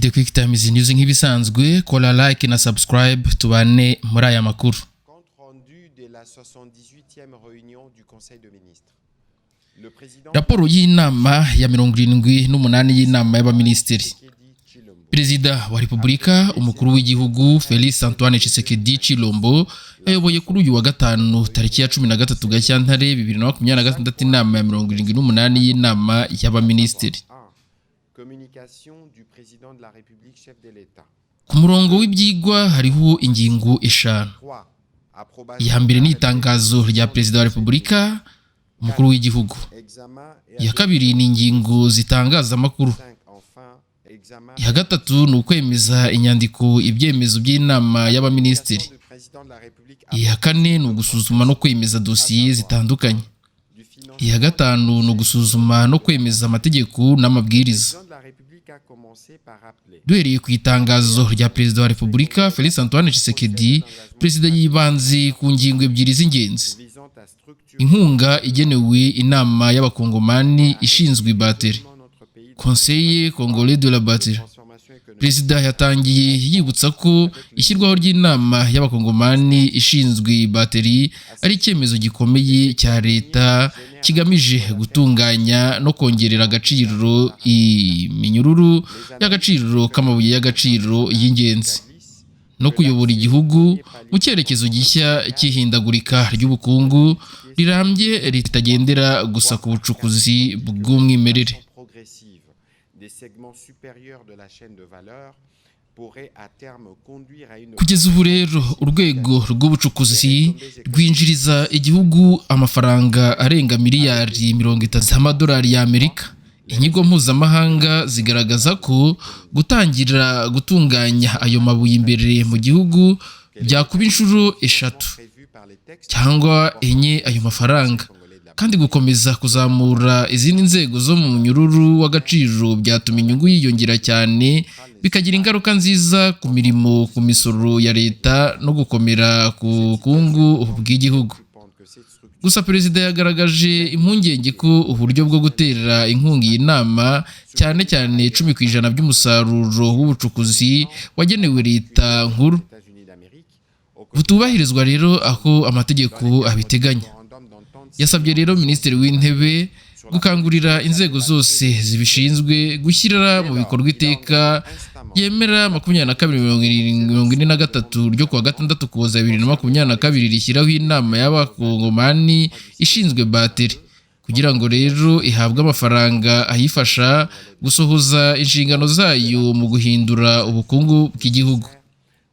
The Quick Times News nk'ibisanzwe, kora like na subscribe tubane muri aya makuru. Compte rendu de la 78e réunion du Conseil de ministres. Le président Raporo y'inama ya 78 y'inama y'abaminisitiri. Tshisekedi Tshilombo Perezida wa Repubulika, umukuru w'igihugu Felix Antoine Tshisekedi Tshilombo yayoboye kuri uyu wa gatanu tariki ya 13 Gashyantare 2026 inama ya 78 y'inama y'abaminisitiri. 1. Communication du président de la République, chef de l'État. Ku murongo w'ibyigwa hariho ingingo eshanu. 3. Approbation Iya mbere ni itangazo rya Perezida wa Repubulika, umukuru w'igihugu. Examen et Iya kabiri ni ingingo zitangazamakuru. 5. Enfin, examen Iya gatatu ni ukwemeza inyandiko ibyemezo by'inama y'abaminisitiri. du président de la République Iya kane ni ugusuzuma no kwemeza dosiye zitandukanye. Du financement. Iya gatanu ni ugusuzuma no kwemeza amategeko n'amabwiriza. Le président de la République a commencé par rappeler Duhereye ku itangazo rya Perezida wa Repubulika Felix Antoine Tshisekedi, Perezida yibanze ku ngingo ebyiri z'ingenzi: visant à structurer inkunga igenewe inama y'abakongomani ishinzwe ibateri, notre pays Conseil congolais de la batterie. transformation économique. Perezida yatangiye yibutsa ko ishyirwaho ry'inama y'abakongomani ishinzwe bateri ari icyemezo gikomeye cya leta kigamije gutunganya no kongerera agaciro iminyururu y'agaciro k'amabuye y'agaciro y'ingenzi no kuyobora igihugu mu cyerekezo gishya cy'ihindagurika ry'ubukungu rirambye ritagendera gusa ku bucukuzi bw'umwimerere. Progressive des segments supérieurs de la chaîne de valeur pourrait à terme conduire à une Kugeza ubu rero, urwego rw'ubucukuzi rwinjiriza igihugu amafaranga arenga miliyari 30 z'amadolari y'Amerika. Inyigo mpuzamahanga zigaragaza ko gutangira gutunganya ayo mabuye imbere mu gihugu byakuba inshuro eshatu prévue par les textes cyangwa enye ayo mafaranga, kandi gukomeza kuzamura izindi nzego zo mu munyururu w'agaciro byatuma inyungu yiyongera cyane, bikagira ingaruka nziza ku mirimo, ku misoro ya leta no gukomera ku bukungu bw'igihugu. Que cette structure Gusa perezida yagaragaje impungenge ko uburyo bwo gutera inkunga iyi nama, cyane cyane 10% by'umusaruro w'ubucukuzi wagenewe leta nkuru, des États-Unis d'Amérique au butubahirizwa rero aho amategeko abiteganya. référendum d'entente Yasabye rero Minisitiri w'Intebe gukangurira inzego zose zibishinzwe gushyira mu bikorwa iteka ryemera 22 74 ryo kuwa 6 Ukuboza 2022 rishyiraho inama y'abakongomani ishinzwe bateri, kugira ngo rero ihabwe amafaranga ayifasha gusohoza inshingano zayo mu guhindura ubukungu bw'igihugu.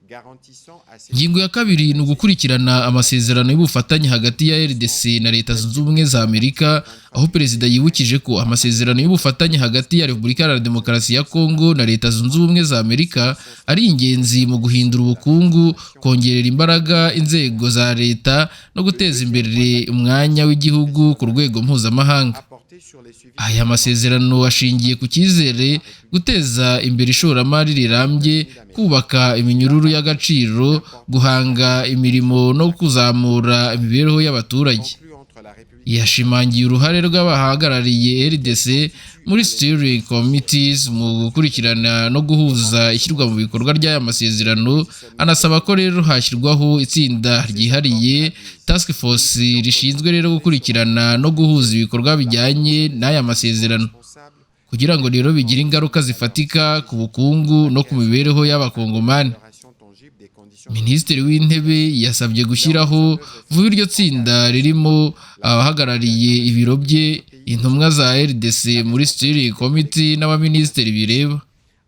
Garantissant à ces Ingingo ya kabiri ni ugukurikirana amasezerano y'ubufatanye hagati ya RDC na Leta Zunze Ubumwe za Amerika, aho perezida yibukije ko amasezerano y'ubufatanye hagati ya Repubulika Iharanira Demokarasi ya Kongo na Leta Zunze Ubumwe za Amerika ari ingenzi mu guhindura ubukungu, kongerera imbaraga inzego za leta no guteza imbere umwanya w'igihugu ku rwego mpuzamahanga. Apportées sur les suivis Aya masezerano ashingiye ku cyizere, guteza imbere ishoramari rirambye, kubaka iminyururu y'agaciro, guhanga imirimo no kuzamura imibereho y'abaturage. Conclus entre la République Yashimangiye uruhare rw'abahagarariye RDC muri steering committees mu gukurikirana no guhuza ishyirwa mu bikorwa ry'aya masezerano, anasaba ko rero hashyirwaho itsinda ryihariye, task force, rishinzwe rero gukurikirana no guhuza ibikorwa bijyanye n'aya masezerano, responsable kugira ngo rero bigire ingaruka zifatika ku bukungu no ku mibereho y'abakongomani. Amélioration tangible des conditions Minisitiri w'Intebe yasabye gushyiraho vuba iryo tsinda ririmo abahagarariye ibiro bye, intumwa za RDC muri steering committee n'abaminisitiri bireba.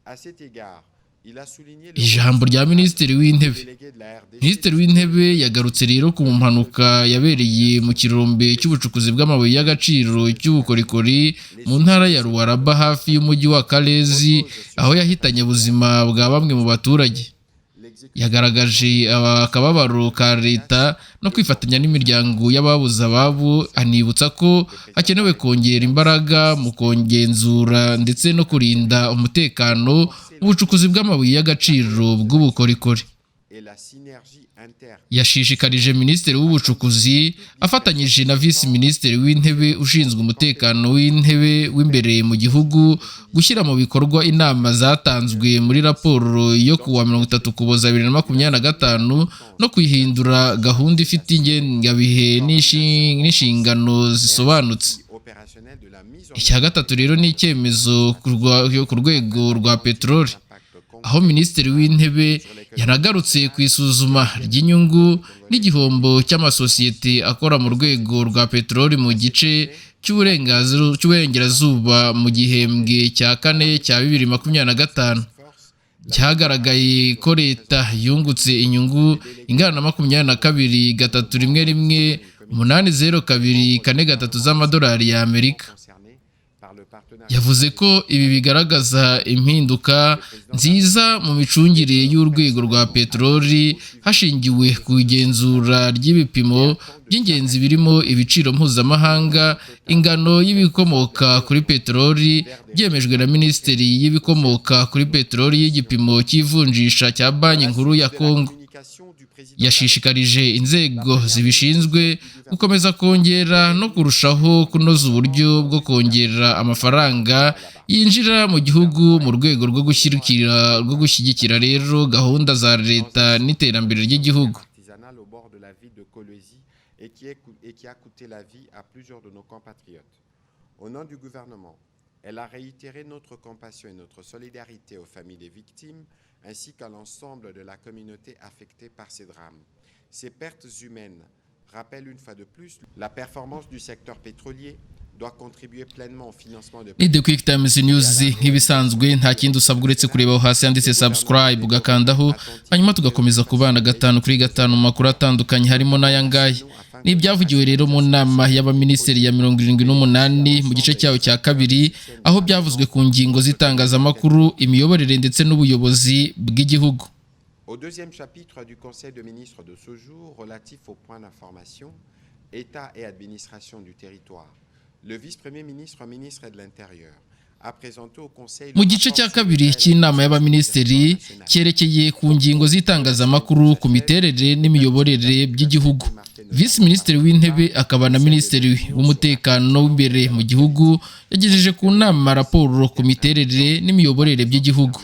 À cet égard, il a souligné le Ijambo rya Minisitiri w'Intebe. délégué de la RDC Minisitiri w'Intebe yagarutse rero ku mpanuka yabereye mu kirombe cy'ubucukuzi bw'amabuye y'agaciro cy'ubukorikori mu ntara ya Lualaba hafi y'umujyi wa Kolwezi, aho yahitanye ubuzima bwa bamwe mu baturage. Yagaragaje akababaro ka leta no kwifatanya n'imiryango y'ababuze ababo, anibutsa ko hakenewe kongera imbaraga mu kugenzura ndetse no kurinda umutekano mu bucukuzi bw'amabuye y'agaciro bw'ubukorikori. Et Yashishikarije Minisitiri w'Ubucukuzi afatanyije na Visi Minisitiri w'Intebe ushinzwe umutekano w'intebe w'imbere mu gihugu gushyira mu bikorwa inama zatanzwe muri raporo yo kuwa 30 Ukuboza 2025 no kuyihindura gahunda ifite ingengabihe n'inshingano zisobanutse. Icya gatatu rero ni icyemezo ku rwego rwa peteroli, aho Minisitiri w'Intebe yanagarutse ku isuzuma ry'inyungu n'igihombo cy'amasosiyete akora mu rwego rwa peteroli mu gice cy'uburengerazuba mu gihembwe cya kane cya 2025. Cyagaragaye ko leta yungutse inyungu ingana na 22,311,80243 z'amadolari y'Amerika. Yavuze ko ibi bigaragaza impinduka nziza mu micungire y'urwego rwa peteroli hashingiwe ku igenzura ry'ibipimo by'ingenzi birimo ibiciro mpuzamahanga, ingano y'ibikomoka kuri peteroli byemejwe na Minisiteri y'ibikomoka kuri peteroli y'igipimo cy'ivunjisha cya Banki Nkuru ya Kongo. Yashishikarije inzego zibishinzwe gukomeza kongera no kurushaho kunoza uburyo bwo kongera amafaranga yinjira mu gihugu mu rwego rwo gushyigikira rero gahunda za leta n'iterambere ry'igihugu. Elle a réitéré notre compassion et notre solidarité aux familles des victimes ainsi qu'à l'ensemble de la communauté affectée par ces drames. Ces pertes humaines rappellent une fois de plus la performance du secteur pétrolier doit contribuer pleinement au financement de Ni The Quick Times News nk'ibisanzwe, nta kindi usabwa uretse kureba aho hasi handitse subscribe ugakandaho, hanyuma tugakomeza kubana gatanu kuri gatanu mu makuru atandukanye harimo n'aya ngaya. Ni ibyavugiwe rero mu nama y'abaminisitiri ya 78 mu gice cyayo cya kabiri, aho byavuzwe ku ngingo z'itangazamakuru, imiyoborere ndetse n'ubuyobozi bw'igihugu. Au deuxième chapitre du Conseil de ministres de ce jour relatif au point d'information, État et administration du territoire, le vice-premier ministre, ministre de l'Intérieur, a présenté au Conseil Mu gice cya kabiri cy'inama y'abaminisitiri cyerekeye ku ngingo z'itangazamakuru, ku miterere n'imiyoborere by'igihugu, Visi Minisitiri w'Intebe akaba na Minisitiri w'Umutekano w'imbere mu gihugu yagejeje ku nama raporo ku miterere n'imiyoborere by'igihugu.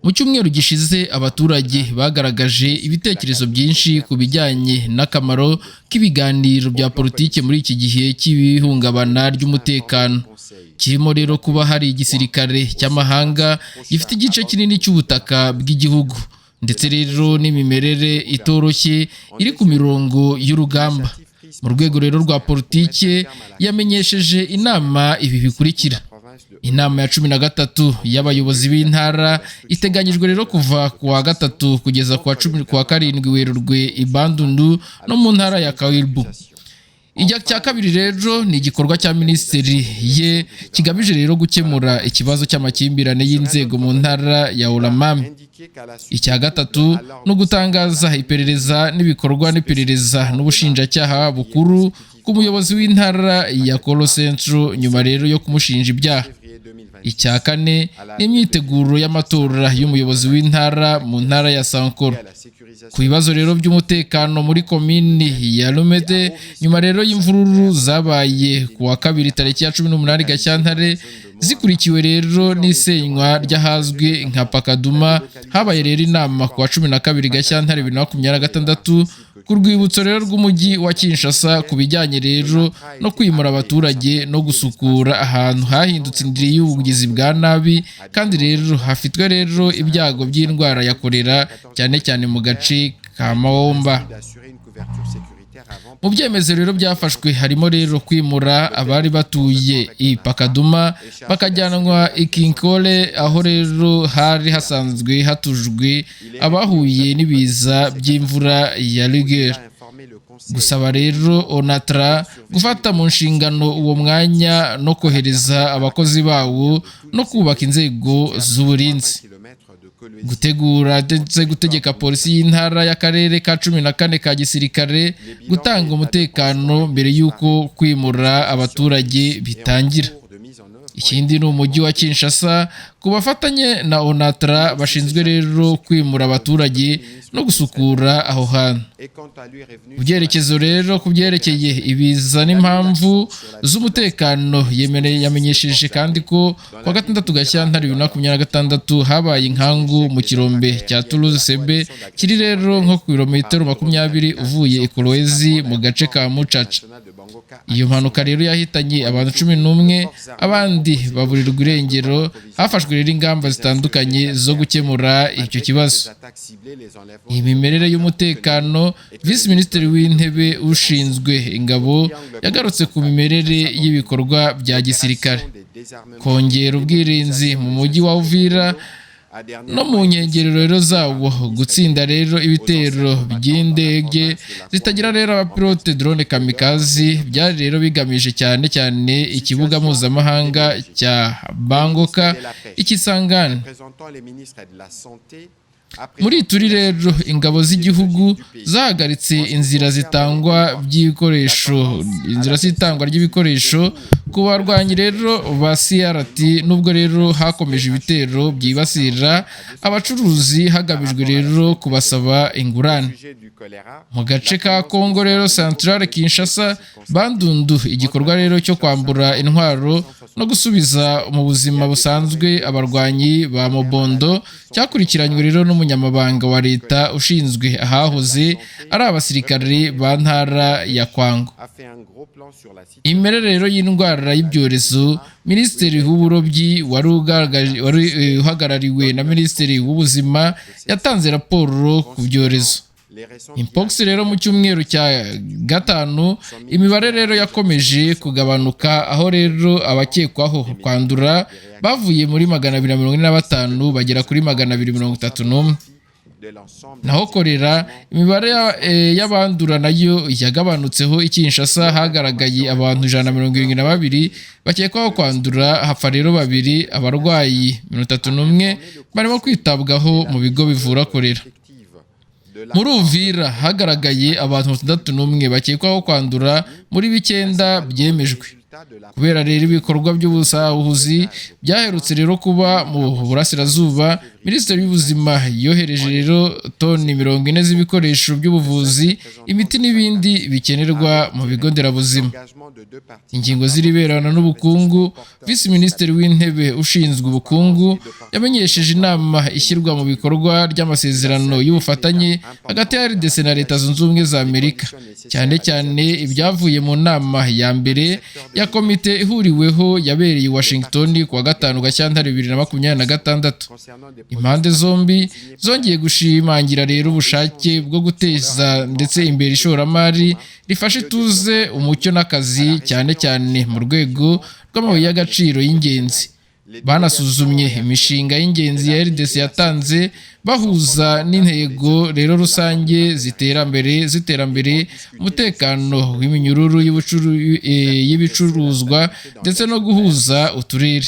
Mu cyumweru gishize abaturage bagaragaje ibitekerezo byinshi ku bijyanye n'akamaro k'ibiganiro bya politiki muri iki gihe cy'ihungabana ry'umutekano, kirimo rero kuba hari igisirikare cy'amahanga gifite igice kinini cy'ubutaka bw'igihugu, ndetse rero n'imimerere itoroshye iri ku mirongo y'urugamba. Mu rwego rero rwa politiki yamenyesheje inama ibi bikurikira: inama ya 13 y'abayobozi b'intara iteganyijwe rero kuva ku wa gatatu kugeza ku wa 7 Werurwe i Bandundu no mu ntara ya Kwilu. Ijya cya kabiri rero ni igikorwa cya minisiteri ye kigamije rero gukemura ikibazo cy'amakimbirane y'inzego mu ntara ya Oramame. Icya gatatu ni ugutangaza iperereza n'ibikorwa n'iperereza n'ubushinjacyaha bukuru ku muyobozi w'intara ya Kolo Centro nyuma rero yo kumushinja ibyaha. Icya kane ni imyiteguro y'amatora y'umuyobozi w'intara mu ntara ya Sankoro. Ku bibazo rero by'umutekano muri komini ya Lumete nyuma rero y'imvururu zabaye ku wa kabiri tariki ya 18 Gashyantare zikurikiwe rero n'isenywa ry'ahazwi nka Pakaduma, habaye rero inama ku wa 12 Gashyantare 2026 ku rwibutso rero rw'umujyi wa Kinshasa ku bijyanye rero no kwimura abaturage no gusukura ahantu hahindutse indiri y'ubugizi bwa nabi, kandi rero hafitwe rero ibyago by'indwara ya kolera cyane cyane mu gace ka Mawomba. Mu byemezo rero byafashwe harimo rero kwimura abari batuye i Pakaduma bakajyanwa i Kinkole, aho rero hari hasanzwe hatujwe abahuye n'ibiza by'imvura ya Rigel. Gusaba rero Onatra gufata mu nshingano uwo mwanya no kohereza abakozi bawo no kubaka inzego z'uburinzi. Gutegura ndetse gutegeka polisi y'intara y'akarere ka 14 ka gisirikare gutanga umutekano mbere y'uko kwimura abaturage bitangira. Ikindi ni umujyi wa Kinshasa ku bafatanye na ONATRA bashinzwe rero kwimura abaturage no gusukura aho hantu. Ku byerekezo rero, ku byerekeye ibiza n'impamvu z'umutekano, yamenyesheje kandi ko kuwa gatandatu Gashyantare 2026 habaye inkangu mu kirombe cya Toulouse Sebe, kiri rero nko ku birometero 20 uvuye i Kolwezi mu gace ka Mucaca. Iyo mpanuka rero yahitanye abantu 11, abandi baburirwa irengero. Hafashwe rero ingamba zitandukanye zo gukemura icyo kibazo. Imimerere y'umutekano: Visi Minisitiri w'Intebe ushinzwe ingabo yagarutse ku mimerere y'ibikorwa bya gisirikare, kongera ubwirinzi mu mujyi wa Uvira no mu nkengero rero zawo, gutsinda rero ibitero by'indege zitagira rero abapilote, drone kamikaze, byari rero bigamije cyane cyane ikibuga mpuzamahanga cya Bangoka i Kisangani. Muri Ituri rero, ingabo z'igihugu zahagaritse inzira zitangwa by'ibikoresho, inzira z'itangwa ry'ibikoresho ku barwanyi rero ba CRT, nubwo rero hakomeje ibitero byibasira abacuruzi hagamijwe rero kubasaba ingurane. Mu gace ka Congo rero Central, Kinshasa, Bandundu, igikorwa rero cyo kwambura intwaro no gusubiza mu buzima busanzwe abarwanyi ba Mobondo cyakurikiranywe rero n'umunyamabanga wa leta ushinzwe ahahoze ari abasirikare ba ntara ya Kwango. Imimerere rero y'indwara y'ibyorezo: Minisitiri w'uburobyi wari uhagarariwe na Minisitiri w'Ubuzima yatanze raporo ku byorezo Mpox rero mu cyumweru cya gatanu. Imibare rero yakomeje kugabanuka, aho rero abakekwaho kwandura bavuye muri 245 bagera kuri 231. Naho korera, imibare y'abandura nayo yagabanutseho. I Kinshasa hagaragaye abantu 172 bakekwaho kwandura, hapfa rero babiri. Abarwayi 31 barimo kwitabwaho mu bigo bivura korera. Muri Uvira hagaragaye abantu 61 bakekwaho kwandura muri b'icyenda byemejwe. Kubera rero ibikorwa by'ubusahuzi byaherutse rero kuba mu burasirazuba, Minisiteri y'Ubuzima yohereje rero toni 40 z'ibikoresho by'ubuvuzi, imiti n'ibindi bikenerwa mu bigo nderabuzima. Ingingo z'ibirebana n'ubukungu: Visi Minisitiri w'Intebe ushinzwe ubukungu yamenyesheje inama ishyirwa mu bikorwa ry'amasezerano y'ubufatanye hagati ya RDC na Leta Zunze Ubumwe za Amerika, cyane cyane ibyavuye mu nama ya mbere ya komite ihuriweho yabereye i Washington kuwa gatanu Gashyantare 2026. Impande zombi zongeye gushimangira rero ubushake bwo guteza ndetse imbere ishoramari rifasha ituze, umucyo n'akazi, cyane cyane mu rwego rw'amabuye y'agaciro y'ingenzi. Banasuzumye imishinga y'ingenzi ya RDC yatanze, bahuza n'intego rero rusange z'iterambere, umutekano w'iminyururu y'ibicuruzwa ndetse no guhuza uturere.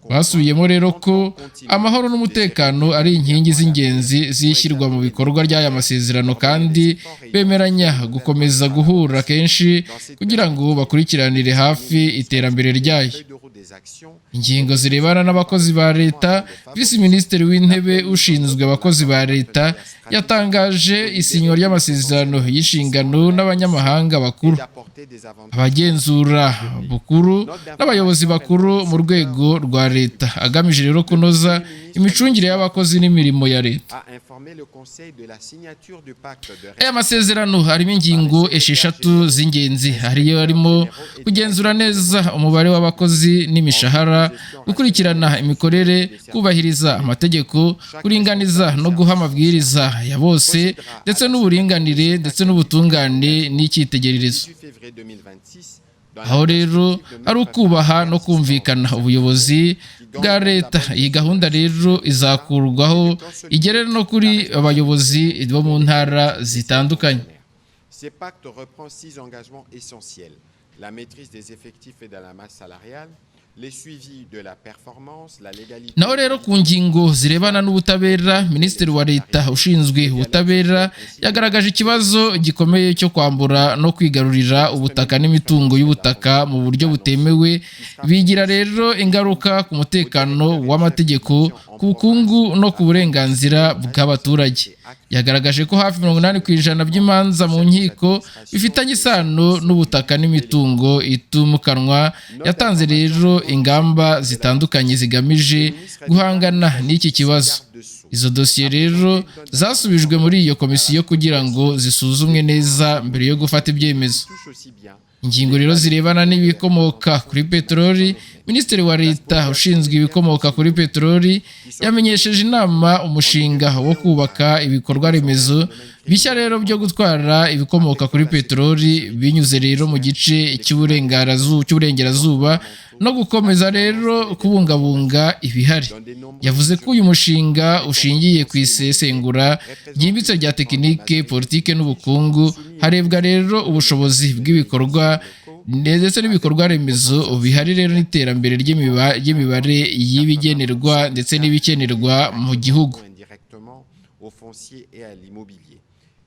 Basubiyemo rero ko amahoro n'umutekano ari inkingi z'ingenzi z'ishyirwa mu bikorwa ry'aya masezerano, kandi bemeranya gukomeza guhura kenshi kugira ngo bakurikiranire hafi iterambere ryayo. Ingingo zirebana n'abakozi ba leta: Visi Minisitiri w'Intebe ushinzwe abakozi ba leta yatangaje isinywa ry'amasezerano y'inshingano n'abanyamabanga bakuru, abagenzura bukuru n'abayobozi bakuru mu rwego rwa leta, agamije rero kunoza imicungire y'abakozi n'imirimo ya leta. Aya masezerano harimo ingingo esheshatu z'ingenzi, hariyo harimo kugenzura neza umubare w'abakozi n'imishahara, gukurikirana imikorere, kubahiriza amategeko, kuringaniza no guha amabwiriza ya bose, ndetse n'uburinganire ndetse n'ubutungane n'icyitegererezo, aho rero ari ukubaha no kumvikana ubuyobozi bwa leta. Iyi gahunda rero izakurwaho igere no kuri abayobozi bo mu ntara zitandukanye. Ces pactes reprend six engagements essentiels. La maîtrise des effectifs et de la masse salariale, Les suivis de la performance, la légalité. Naho rero ku ngingo zirebana n'ubutabera, Minisitiri wa Leta ushinzwe ubutabera yagaragaje ikibazo gikomeye cyo kwambura no kwigarurira ubutaka n'imitungo y'ubutaka mu buryo butemewe, bigira rero ingaruka ku mutekano w'amategeko, ku bukungu no ku burenganzira bw'abaturage. Yagaragaje ko hafi 80% by'imanza mu nkiko bifitanye isano n'ubutaka n'imitungo itimukanwa. Yatanze rero ingamba zitandukanye zigamije guhangana n'iki kibazo. Izo dosiye rero zasubijwe muri iyo komisiyo kugira ngo zisuzumwe neza mbere yo gufata ibyemezo. Touche aussi bien Ingingo rero zirebana n'ibikomoka kuri peteroli, Minisitiri wa Leta ushinzwe ibikomoka kuri peteroli yamenyesheje inama umushinga wo kubaka ibikorwa remezo bishya rero byo gutwara ibikomoka kuri peteroli binyuze rero mu gice cy'uburengerazuba no gukomeza rero kubungabunga ibihari. Yavuze ko uyu mushinga ushingiye ku isesengura ryimbitse rya tekinike, politike n'ubukungu, harebwa rero ubushobozi bw'ibikorwa ndetse n'ibikorwa remezo bihari rero n'iterambere ry'imibare y'ibigenerwa ndetse n'ibikenerwa mu gihugu. Indirectement au foncier et à l'immobilier.